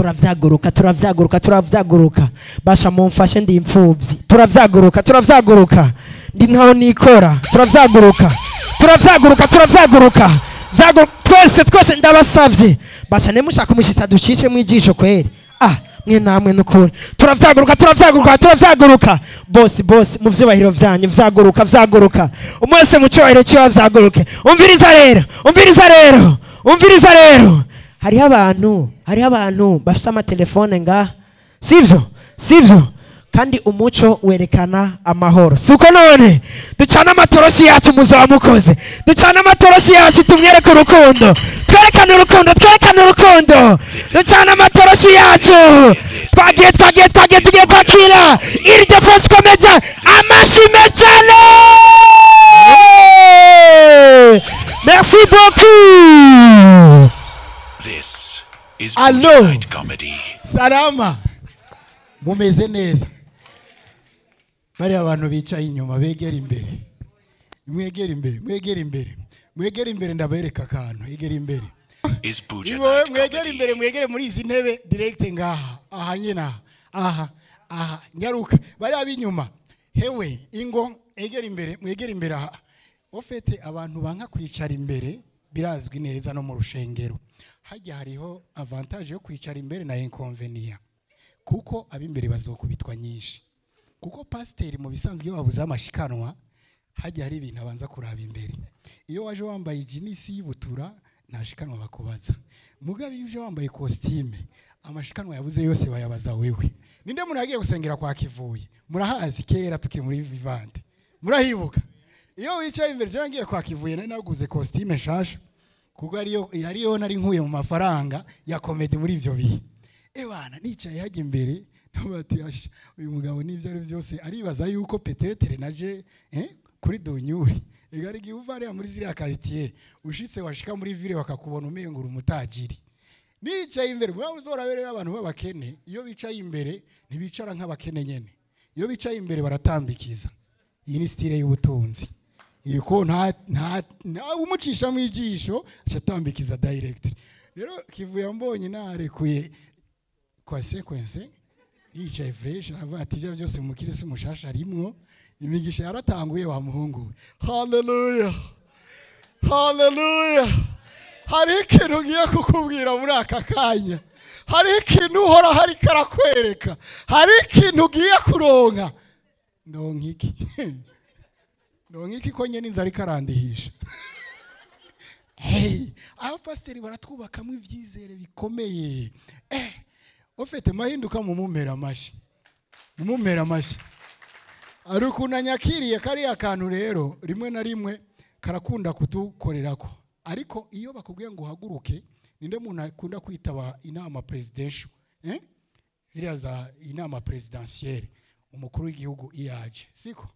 Turavyaguruka, turavyaguruka, turavyaguruka. Basha mumfashe ndi imfuvyi. Turavyaguruka, turavyaguruka. Ndi ntaho nikora. Turavyaguruka. Turavyaguruka, turavyaguruka. Vyaguruka twese twese ndabasavye. Basha nemushaka umushitsi aducishe mwijisho kweri. Ah, mwe namwe nukuri. Turavyaguruka, turavyaguruka, turavyaguruka. Bosi bosi mu vyubahiro vyanyu vyaguruka, vyaguruka. Umwese mu cyubahiro cyiwe vyaguruke. Umviriza rero, umviriza rero, umviriza rero. Hariho abantu, hariho abantu bafise amatelefone nga. Sivyo? Sivyo? Kandi umuco werekana amahoro. Siko none ducana amatoroshi yacu muzaba mukoze. Ducana amatoroshi yacu tumwereke urukundo. Twerekane urukundo, twerekane urukundo. Ducana amatoroshi yacu. Twagiye, twagiye, twagiye, tugiye kwakira Ildefonse Comedian. Amashi mecane. Merci beaucoup. This is Allo. Night Comedy. Salama. Mumeze neza. Bari abantu bicaye inyuma begera imbere. Mwegera imbere, mwegera imbere. Mwegera imbere ndabereka akantu, egera imbere. Is Buja Iwowe Night mwegera Comedy. imbere, mwegere muri izi ntebe direct ngaha. Aha nyina. Aha, aha, nyaruka. Bari abinyuma. Hewe, ingo egera imbere, mwegera imbere aha. Ofete abantu banka kwicara imbere birazwi neza no mu rushengero. Hajya hariho avantage yo kwicara imbere na inconvenient. Kuko abimbere bazokubitwa nyinshi. Kuko pasiteri mu bisanzwe iyo babuze amashikanwa hajya hari ibintu abanza kuraba imbere. Iyo waje wambaye jinisi y'ibutura nta shikanwa bakubaza. Mugabe iyo uje wambaye costume amashikanwa yabuze yose bayabaza wewe. Ninde muntu yagiye gusengera kwa Kivuye? Murahazi kera tukiri muri Vivante. Murahibuka. Iyo wicaye imbere cyangwa ngiye kwa Kivuye nari naguze costume nshasha. Kuko ariyo yariyo nari nkuye mu mafaranga ya comedy muri ivyo bihe. Ewana nicaye hajya imbere bati asha uyu mugabo n'ivyo ari byose aribaza yuko petetere naje kuri donyuri igari gihe uva ariya muri ziriya quartier ushitse washika muri ville bakakubona umengura umutajiri. Nicaye imbere murabo uzoraberera abantu b'abakene iyo bicaye imbere ntibicara nk'abakene nyene. Iyo bicaye imbere baratambikiza. Iyi ni style y'ubutunzi. Iko nta nta umucisha mu ijisho acatambikiza direct. Rero Kivuye mbonye narekuye kwa sequence yicaye fresh aravuga ati ibyo byose umukirisi umushasha arimwo imigisha yaratanguye wa muhungu. Hallelujah, hallelujah. Hari ikintu ngiye kukubwira muri aka kanya. Hari ikintu uhora hari karakwereka. Hari ikintu ugiye kuronka. Ndonka iki? Ndonka iki ko nyene inzara ikarandihisha? Hey, abapasiteri baratwubakamo ivyizere bikomeye. Ofete mahinduka mumumera amashi. Mumumera amashi. Ari ukuntu kariya kantu rero rimwe na rimwe karakunda kudukorerako. Ariko iyo bakubwiye ngo uhaguruke ninde muntu akunda kwitaba inama presidential? Ziriya za inama presidentielle umukuru w'igihugu iyaje. Siko?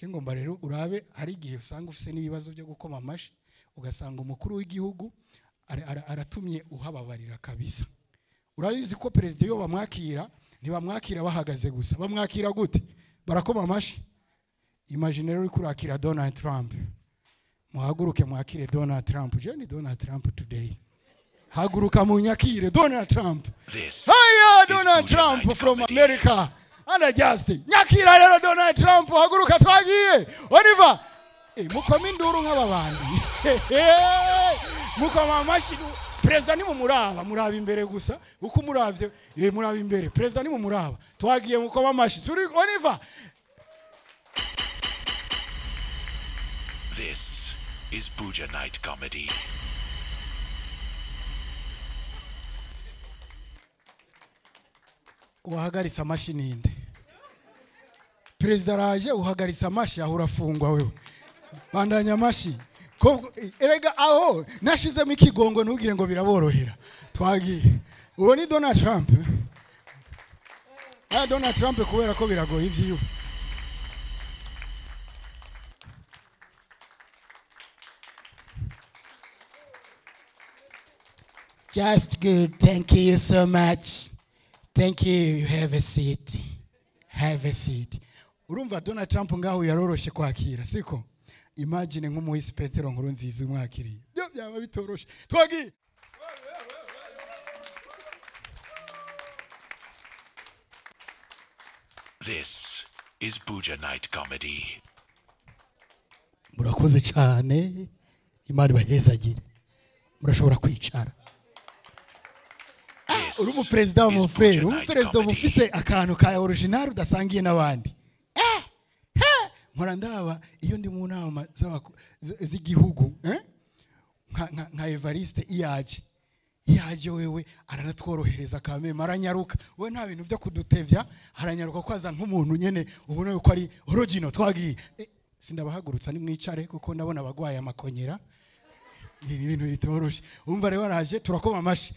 Ngomba rero urabe hari igihe usanga ufise n'ibibazo byo gukoma amashi ugasanga umukuru w'igihugu aratumye uhababarira kabisa. Urabizi ko president iyo bamwakira ntibamwakira bahagaze gusa, bamwakira gute? Barakoma amashi. Imagine rero kurakira Donald Trump. Muhaguruke mwakire Donald Trump. Je ni Donald Trump today. Haguruka munyakire Donald Trump. This Hiya is Donald Buja Trump Night from Comedy. America. And just nyakira rero Donald Trump haguruka twagiye. Oliver mukoma induru nk'ababandi. Mukoma amashi. President ni mumuraba, muraba imbere gusa uko umuravye muraba imbere. President ni mumuraba. Twagiye mukoma amashi. Turi Oliver. This is Buja Night Comedy. Uhagaritse amashi ninde? President araje uhagaritse amashi aho urafungwa wewe. Bandanya amashi. Erega aho nashizemo ikigongo ntugire ngo biraborohera. Twagiye. Uwo ni Donald Trump. Donald Trump kubera ko biragoye ivyiwe. Just good. Thank you so much. Thank you. Have a seat. Have a seat. Urumva Donald Trump ngaho yaroroshe kwakira, siko? Imagine nk'umuhisi Petero Nkurunziza umwakiriye. Byo byaba bitoroshe. Twagiye. This is Buja Night Comedy. Murakoze cyane, Imana ibahezagire. Murashobora kwicara. This Uri umuperezida is mon frère, Buja uri Night umuperezida Comedy. ufise akantu ka original udasangiye n'abandi. Mpora ndaba iyo ndi mu nama z'igihugu, nka Evariste iyaje. Yaje wewe aranatworohereza kameme, aranyaruka. We nta bintu byo kudutevya, aranyaruka ko aza nk'umuntu nyene ubona yuko ari original twagiye. Sindabahagurutsa nimwicare kuko ndabona abagwaye amakonyera. Ibi bintu bitoroshe. Umva rero araje turakoma amashi.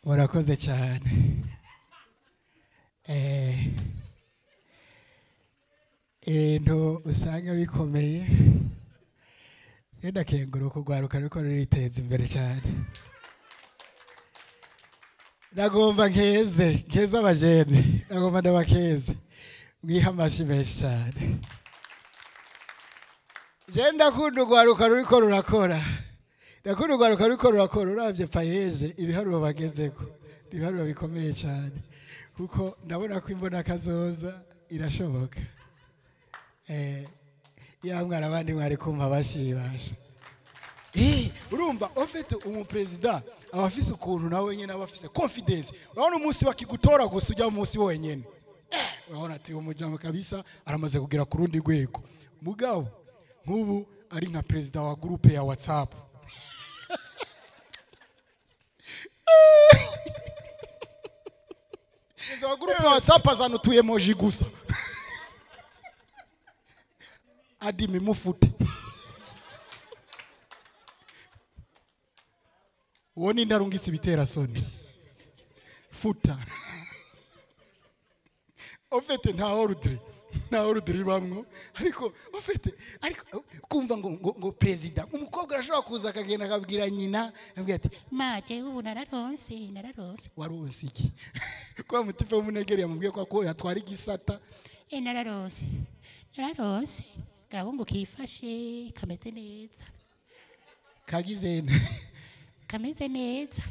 Murakoze cyane. Ibintu usanga bikomeye. Ngenda kenguruka urwaruka ruriko ruriteza imbere cyane. Nagomba nkeze abajene, nagomba ndabakeze. Mwiha amashi menshi cyane. Je ndakunda urwaruka ruriko rurakora. Ndakunda urwaruka ruriko rurakora. Uravye Payeje ibiharuro bagezeko, ibiharuro bikomeye cyane. Kuko ndabona ko imbona kazoza irashoboka. Ya mwana abandi mwari kumva bashibasha. Urumva ofete umupresident aba afise ukuntu nawe nyene aba afise confidence. Urabona umunsi bakigutora gusa ujya umunsi wenyene. Urabona ati umujama kabisa aramaze kugera ku rundi rwego. Mugabo nk'ubu ari nka president wa groupe ya WhatsApp. President wa groupe ya WhatsApp azanutuye emoji gusa. Adimi mufute. Uwo ni ndarungitse ibitera soni. Futa. Ofete nta ordre. Nta ordre ibamwo. Ariko ofete ariko kumva ngo president umukobwa arashobora kuza akagenda akabwira nyina akabwira ati ma je ubu nararonse. Waronse iki? Kwa mutipe w'umunegeri yamubwiye ko yatwara igisata. Nararonse. Gahungu kifashe kameze neza. Kagize kameze neza.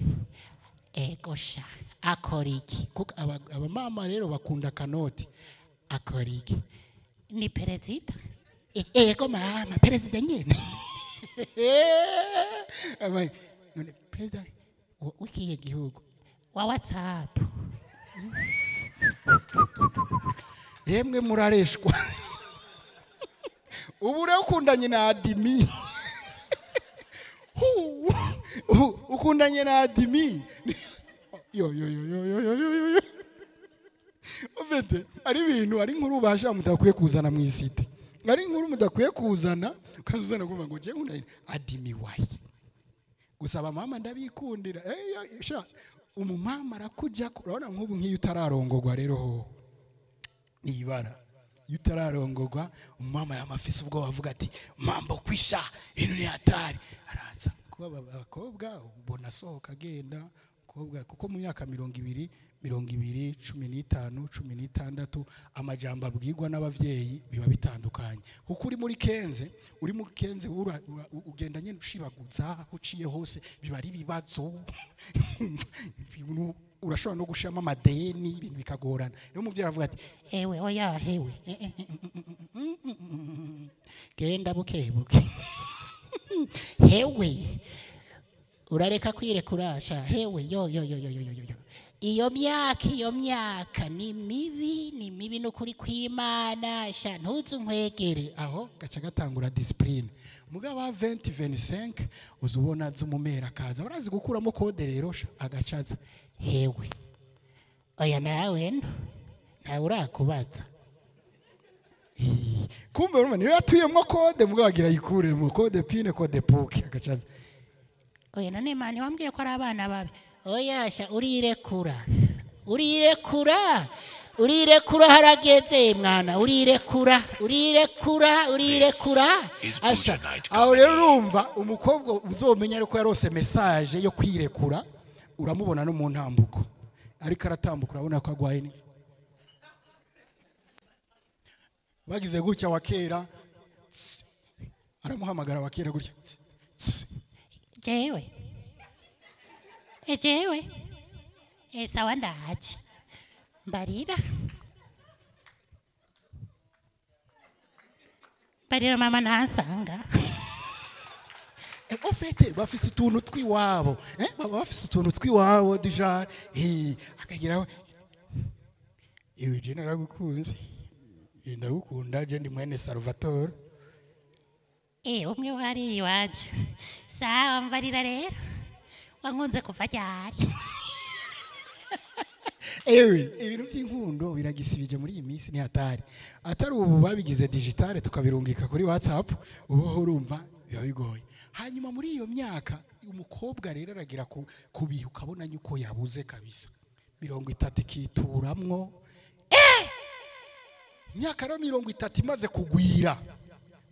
Ego sha akora iki? Kuko abamama rero bakunda kanoti. Akora iki? Ni perezida. Ego mama perezida nyene. Abaye none perezida w'ikihe gihugu? Wa WhatsApp. Yemwe murareshwa. Ubu rero ukundanye na Adimi. Ukundanye na Adimi. Yo yo yo yo yo yo yo. Ofete ari ibintu ari inkuru basha mudakwiye kuzana mu isite. Ari inkuru mudakwiye kuzana ukazuzana kuvuga ngo je nkundanye Adimi wayi. Gusaba mama ndabikundira. Sha umumama arakuja urabona nk'ubu nkiyo utararongogwa rero ho. Nibara yutararongogwa umama yamafise ubwo bavuga ati mambo kwisha ibintu ni hatari. Araza kuba abakobwa ubona sohoka agenda kobwa kuko mu myaka 20 20 15 16 amajambo abwirwa n'abavyeyi biba bitandukanye. Kuko uri muri kenze ugenda nyene ushibaguza uciye hose biba ari bibazo. Urashobora no gushiramo amadeni ibintu bikagorana. Rero umuvyeyi aravuga ati ewe oya hewe genda buke buke. Hewe urareka kwirekura sha hewe yo yo yo yo yo yo. Iyo myaka ni mibi n'ukuri kw'Imana sha ntuzu nkwegere. Aho gaca gatangura discipline. Mugabo wa 20 25 uzubona zumumera kaza barazi gukuramo kode rero sha agacaza hewe oya nawe ntawe urakubaza. Kumbe urumva niyo yatuyemo kode mugabo agira yikuremo kode pine kode puke agacaza. Oya none mani wambwiye ko ari abana babi. Oya sha urirekura harageze mwana urirekura. Asha aho rero urumva umukobwa uzomenya ariko yarose message yo kwirekura uramubona no mu ntambuko ariko aratambuka urabona ko agwaye ni bagize gutya wa kera Aramuhamagara wakera gutya. Jewe. Jewe. Sawa ndaje. Mbarira. Mbarira mama ntansanga. En fait bafise utuntu twiwabo, baba bafise utuntu twiwabo déjà, akagira iwe je naragukunze, ndagukunda je ndi mwene Salvatore. Umwe wari iwaje. Sawa mbarira rero. Wankunze kuva ryari? Ewe ibintu by'inkundo biragisibije muri iyi minsi ni hatari. Atari ubu babigize digitale tukabirungika kuri WhatsApp, ubu urumva biba bigoye. Hanyuma muri iyo myaka umukobwa rero aragira kubiha ukabona nyuko yabuze kabisa. 30 ikituramwo. Imyaka rero 30 imaze kugwira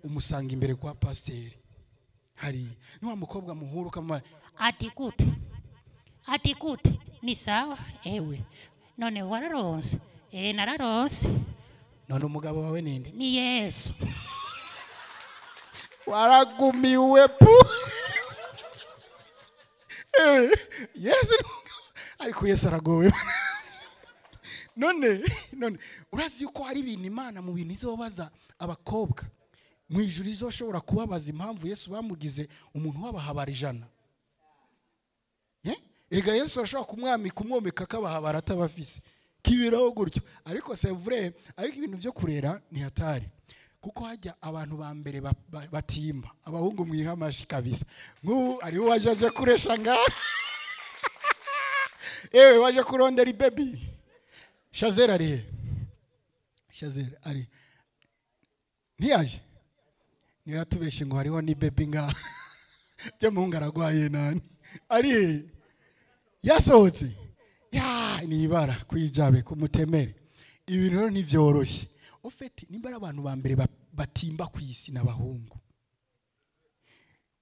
umusanga imbere kwa pasiteri. Hari ni wa mukobwa muhuru kama ati gute? Ati gute? Ni sawa ewe. None wararonse? Nararonse. None umugabo wawe ninde? Ni Yesu. Waragumiwe pu. Yesu ariko Yesu aragowe. None urazi yuko hari ibintu Imana mu bintu izobaza abakobwa mu ijuru izoshobora kubabaza impamvu Yesu bamugize umuntu w'abahabara 100. Erega Yesu arashobora kumwami kumwomeka kabahabara atabafise kibiraho gutyo. Ariko c'est vrai, ariko ibintu byo kurera ni hatari. Kuko hajya abantu ba mbere batimba abahungu mwihamashi kabisa. Nk'ubu ariho waje kuresha nga. Ewe waje kurondera ibaby. Shazera ari. Shazera ari. Ntiyaje. Niyo yatubeshe ngo hariho ni baby nga. Byo muhungu aragwaye nani. Ari yasohotse. Ya ni ibara kwijabe kumutemere. Ibintu rero ntivyoroshye. Ofeti nimba ari abantu ba mbere batimba kwisi n'abahungu.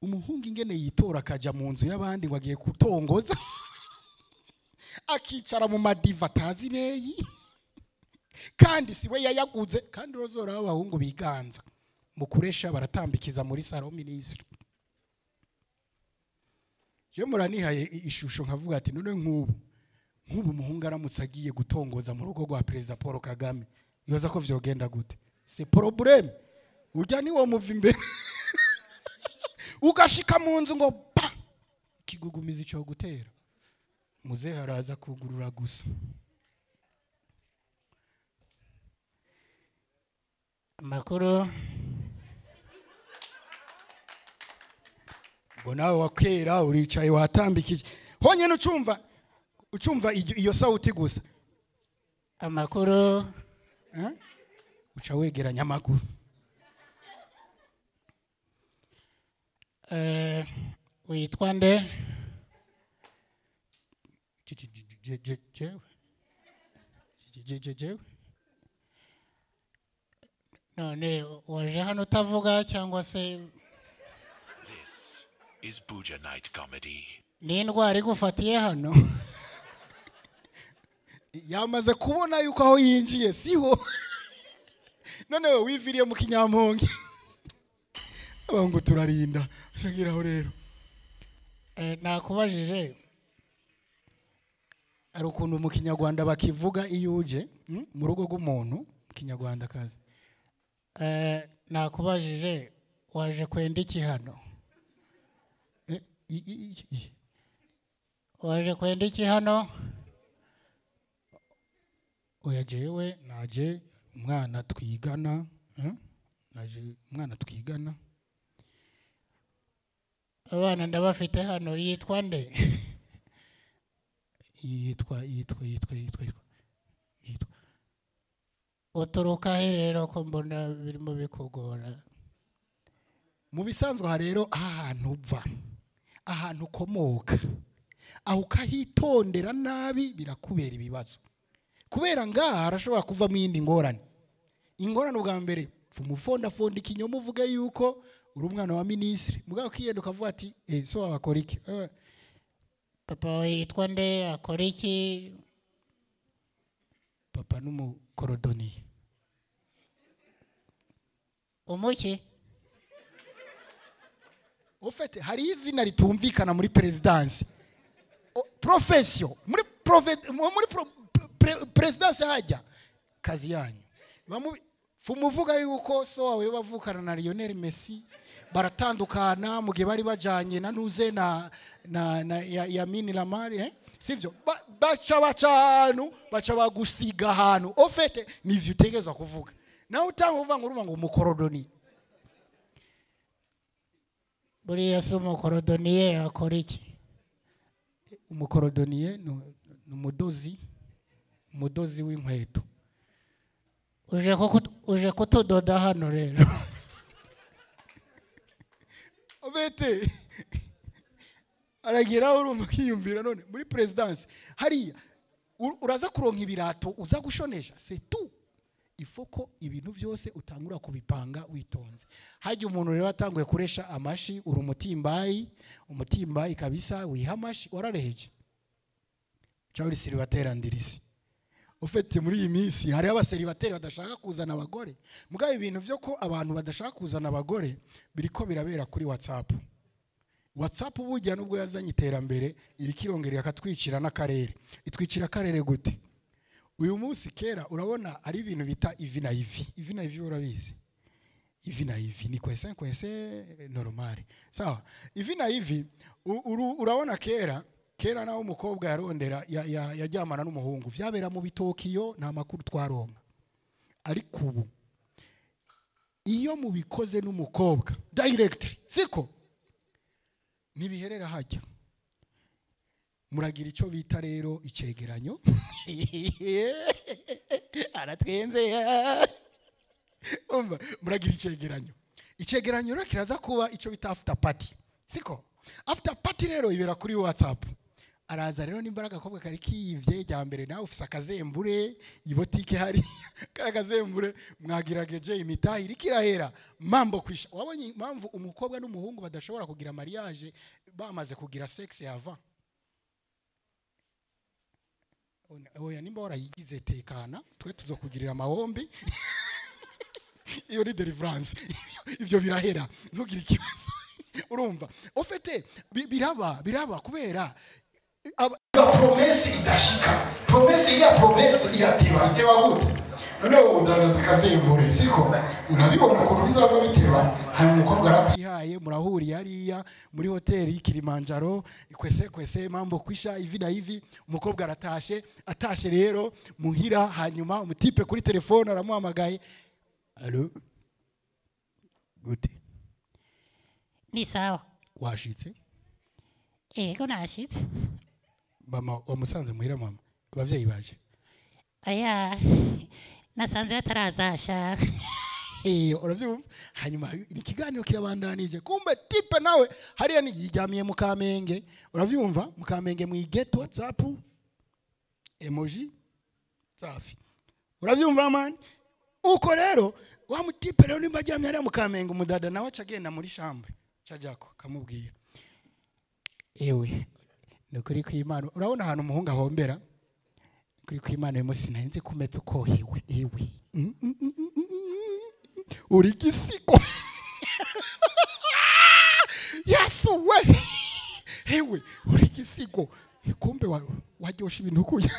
Umuhungu ingene yitora akaja mu nzu y'abandi ngo agiye kutongoza. Akicara mu madiva atazi beyi. Kandi siwe yayaguze, kandi rozora abahungu biganza. Mukuresha baratambikiza muri salon ministre. Je muranihaye ishusho nkavuga ati none nk'ubu umuhungu aramutse agiye gutongoza mu rugo rwa President Paul Kagame. Yoza ko vyogenda gute? C'est problème. Ujya ni wo muva imbere. Ugashika mu nzu ngo pa kigugumiza ico gutera. Muzehe araza kugurura gusa. Amakuru ngo nawe wakera uricaye watambikije. Honyene ucumva iyo sauti gusa. Amakuru uca wegeranya amaguru. Witwa nde? Jewe. None waje hano utavuga cyangwa se? This is Buja Night Comedy. Ni indwara igufatiye hano? Yamaze kubona yuko aho yinjiye siho. None we wiviriye mu kinyamponge. Abangu turarinda. Shagiraho rero. Nakubajije ari ukuntu mu Kinyarwanda bakivuga iyo uje mu rugo rw'umuntu Kinyarwanda kazi. Nakubajije waje kwenda iki hano? Waje kwenda iki hano? Oya jewe naje umwana twigana, naje umwana twigana. Abana ndabafite hano yitwa nde? Yitwa Uturuka he rero ko mbona birimo bikugora? Mu bisanzwe aha rero ahantu uva, ahantu ukomoka, aho ukahitondera nabi birakubera ibibazo. Kubera ngaha arashobora kuva mu yindi ngorane. Ingorane ubwa mbere umufonda ikinyoma uvuge yuko uri umwana wa ministre, mugabo ukiyenda ukavuga ati so wakora iki? Papa yitwa nde akora iki? Papa n'umukorodoni. Umuki? Ufite hari izina ritumvikana muri présidence, profession muri muri présidence hajya kazi yanyu. Fumuvuga yuko so wawe bavukana na Lionel Messi, baratandukana mu gihe bari bajanye na nuze na Yamini Lamari, sivyo? Baca bacanu baca bagusiga ahantu. Au fait, nivyo utegerezwa kuvuga. Nawe utanga uvuga ngo urumva ngo umukorodoni. Buriya se umukorodoniye akora iki? Umukorodoniye ni umudozi w'inkweto. Uje kutudoda hano rero. Obete aragira urumva kiyumvira none muri présidence hariya uraza kuronka ibirato uza gushonesha, c'est tout. Il faut ko ibintu byose utangura kubipanga witonze. Hajya umuntu rero atanguye kuresha amashi, uri umutimbayi kabisa, wiha amashi warareheje. Cyangwa célibataire ndirisi. Ufite muri iyi minsi hari abaseribateri badashaka kuzana abagore. Mugabo ibintu byo ko abantu badashaka kuzana abagore biriko birabera kuri WhatsApp. WhatsApp burya nubwo yazanye iterambere irikirongerera akatwicira n'akarere. Itwicira akarere gute? Uyu munsi kera urabona ari ibintu bita ivi na ivi. Ivi na ivi urabizi. Ivi na ivi ni kwese kwese normale. Sawa. Ivi na ivi urabona kera naho umukobwa yarondera yajyamana n'umuhungu vyabera mu bitokiyo nta makuru twaronka. Ariko ubu iyo mubikoze n'umukobwa direct siko nibiherera hajya muragira icyo bita rero icegeranyo. Aratwenze umva, muragira icegeranyo. Icegeranyo rero kiraza kuba icyo bita after party, siko? After party rero ibera kuri WhatsApp. Araza rero nimbaraga agakobwa kari kiyivye rya mbere, nawe ufise akazembure ibotike hari karakazembure, mwagirageje imitahi irikirahera mambo kwisha. Wabonye impamvu umukobwa n'umuhungu badashobora kugira mariage bamaze kugira sexe avant? Oya, nimba warayigize tekana, twe tuzokugirira amahombi. Iyo ni deliverance. Ivyo birahera, ntugire ikibazo. Urumva ufite biraba kubera promesse idashika. Promesse iriya promesse irateba. Iteba gute? Noneho udandaza akazembure, siko? Urabibona ukuntu bizava biteba. Hanyuma umukobwa arakwihaye, murahuriye hariya muri hoteli Kilimanjaro, kwese kwese mambo kwisha ivi na ivi. Umukobwa aratashe, atashe rero muhira, hanyuma umutipe kuri telefone aramuhamagaye. Allo, gute? Ni sawa. Washitse? Ego nashitse. Mama wamusanze muhira mama? Abavyeyi baje? Aya, nasanze batarazasha. Uravyumva? Hanyuma ikiganiro kirabandanije. Kumbe tipe nawe hariya ni yiryamiye mu Kamenge. Uravyumva? Mu Kamenge mu igeto WhatsApp emoji safi. Uravyumva man? Uko rero wa mutipe rero nimba aryamye hariya mu Kamenge, umudada nawe aca agenda muri chambre. Cajako kamubwira. Ewe nukuri kw'Imana, urabona ahantu umuhungu ahombera kuri kw'Imana uyu munsi narinzi kumeza uko hewe ewe uri gisigo. Yesu we hewe uri gisigo, kumbe waryosha ibintu kuya.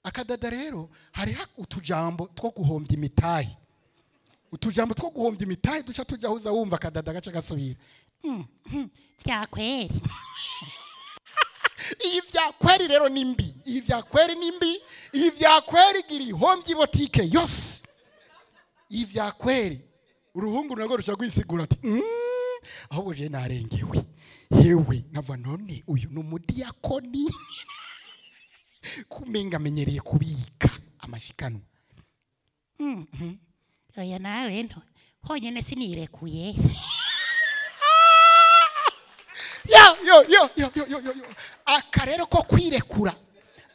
Akadada rero hari utujambo two guhombya imitahe, utujambo two guhombya imitahe duca tujya huza wumva akadada gaca gasubira vyakweri. Iyi vyakweri rero ni mbi, iyi vyakweri ni mbi, iyi vyakweri gira ihombye ibotike yose. Iyi vyakweri uruhungu narwo ruca rwisigura ati ahubwo je narengewe yewe nkava none uyu ni umudiyakoni kumenga amenyereye kubika amashikanwa. Oya nawe nto honyene sinirekuye. Yo yo yo yo yo yo. Aka rero ko kwirekura,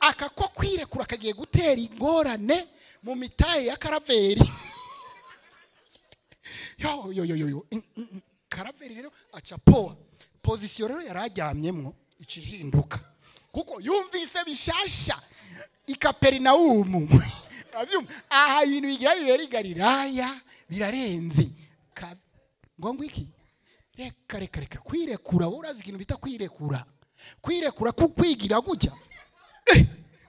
aka ko kwirekura kagiye gutera ingorane mu mitahe ya Karaveri. Yo yo yo yo yo. Karaveri rero aca poa position rero yarajyamyemwo ikihinduka kuko yumvise bishasha ikaperinaumu. Aha ibintu bigira bibera i Galilaya birarenze. Ngo ngwiki Reka reka reka kwirekura, urazi ikintu bita kwirekura? Kwirekura kukwigira gutya,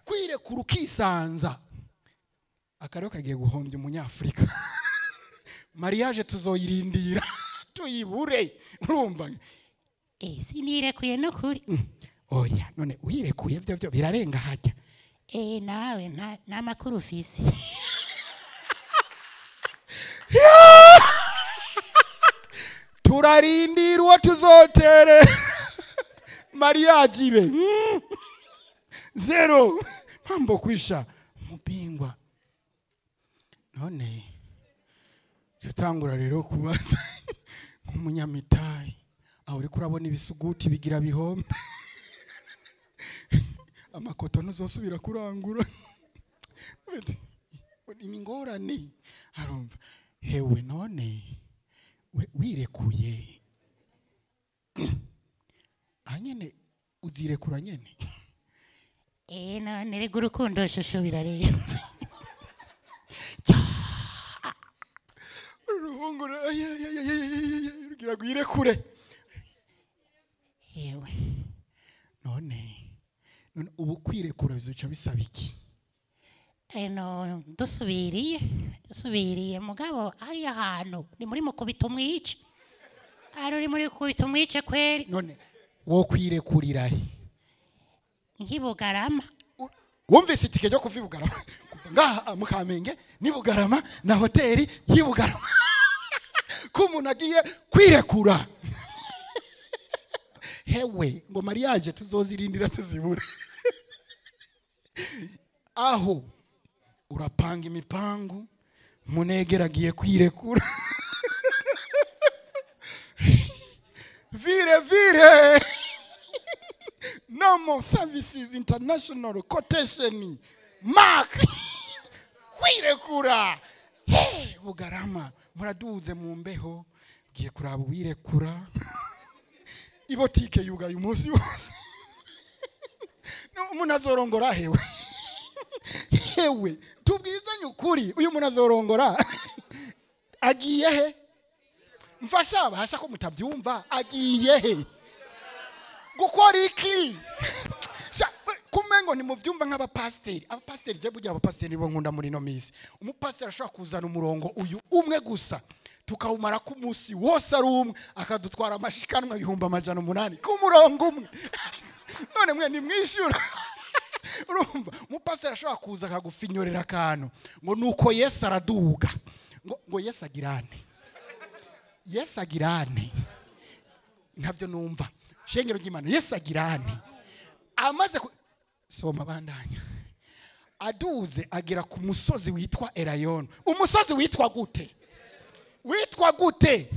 kwirekura ukisanza. Akarero kagiye guhombya umunyafurika. Mariage tuzoyirindira tuyibure, urumva? Sinirekuye no kuri. Oya, none wirekuye byo byo birarenga hajya. Nawe nta makuru ufise. Turarindira uwo tuzotere mariage ibe zero mambo kwisha mupingwa. None tutangura rero kubaza nk'umunyamitayi aho uriko urabona ibisuguti bigira bihombe, amakoto ntuzosubira kurangura, ni ingorane. Arumva hewe, none wirekuye anyene uzirekura nyene. None rega urukundo shusho birarenze. Uruhungu rugira rwirekure. Ewe none ubu kwirekura bizoca bisaba iki? No dusubiriye mugabo ari ahantu ni muri mukubita umwice, ari uri muri kubita umwice kweri. None wo kwirekurira he? Nkibugarama. Wumvise itike ryo kuva Ibugarama ngaha mu Kamenge ni Bugarama na hoteli y'Ibugarama ko umuntu agiye kwirekura. Hewe ngo mariage tuzozirindira tuzibura. Aho urapanga imipangu, munegera agiye kwirekura. Vire vire Normal Services International Quotation Mark kwirekura. Hey, Bugarama muraduze mu mbeho giye kuraba wirekura. Ibotike yugaye umunsi wose. Umuntu azorongora hewe. Hewe tubwizanye ukuri, uyu muntu azorongora agiye he? Mfasha abasha ko mutabyumva, agiye he gukora iki? Kumengo ni muvyumva nk'abapasiteri. Abapasiteri je burya abapasiteri bo nkunda muri no misi. Umupasiteri ashobora kuzana umurongo uyu umwe gusa tukawumara ku munsi wose ari umwe, akadutwara amashikanwa 800,000 ku murongo umwe. None mwe nimwishyura. Urumva umupasiteri ashobora kuza akagufinyorera akantu ngo nuko Yesu araduga, ngo Yesu agirane, Yesu agirane. Ntabyo numva shengero ry'Imana. Yesu agirane amaze soma bandanya aduze agera ku musozi witwa Elayono. Umusozi witwa gute? Witwa gute?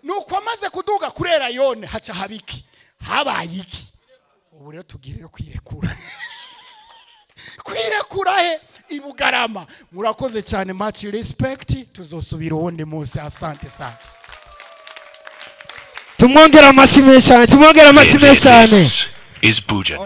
Nuko amaze kuduga kuri Elayono haca habiki, habaye iki? Ubu rero tugire rero kwirekura. Kwirekura he? Ibugarama. Murakoze cyane, much respect. Tuzosubira uwundi munsi. Asante sana. Tumwongera amashyi menshi cyane, tumwongera amashyi menshi cyane. This is Buja.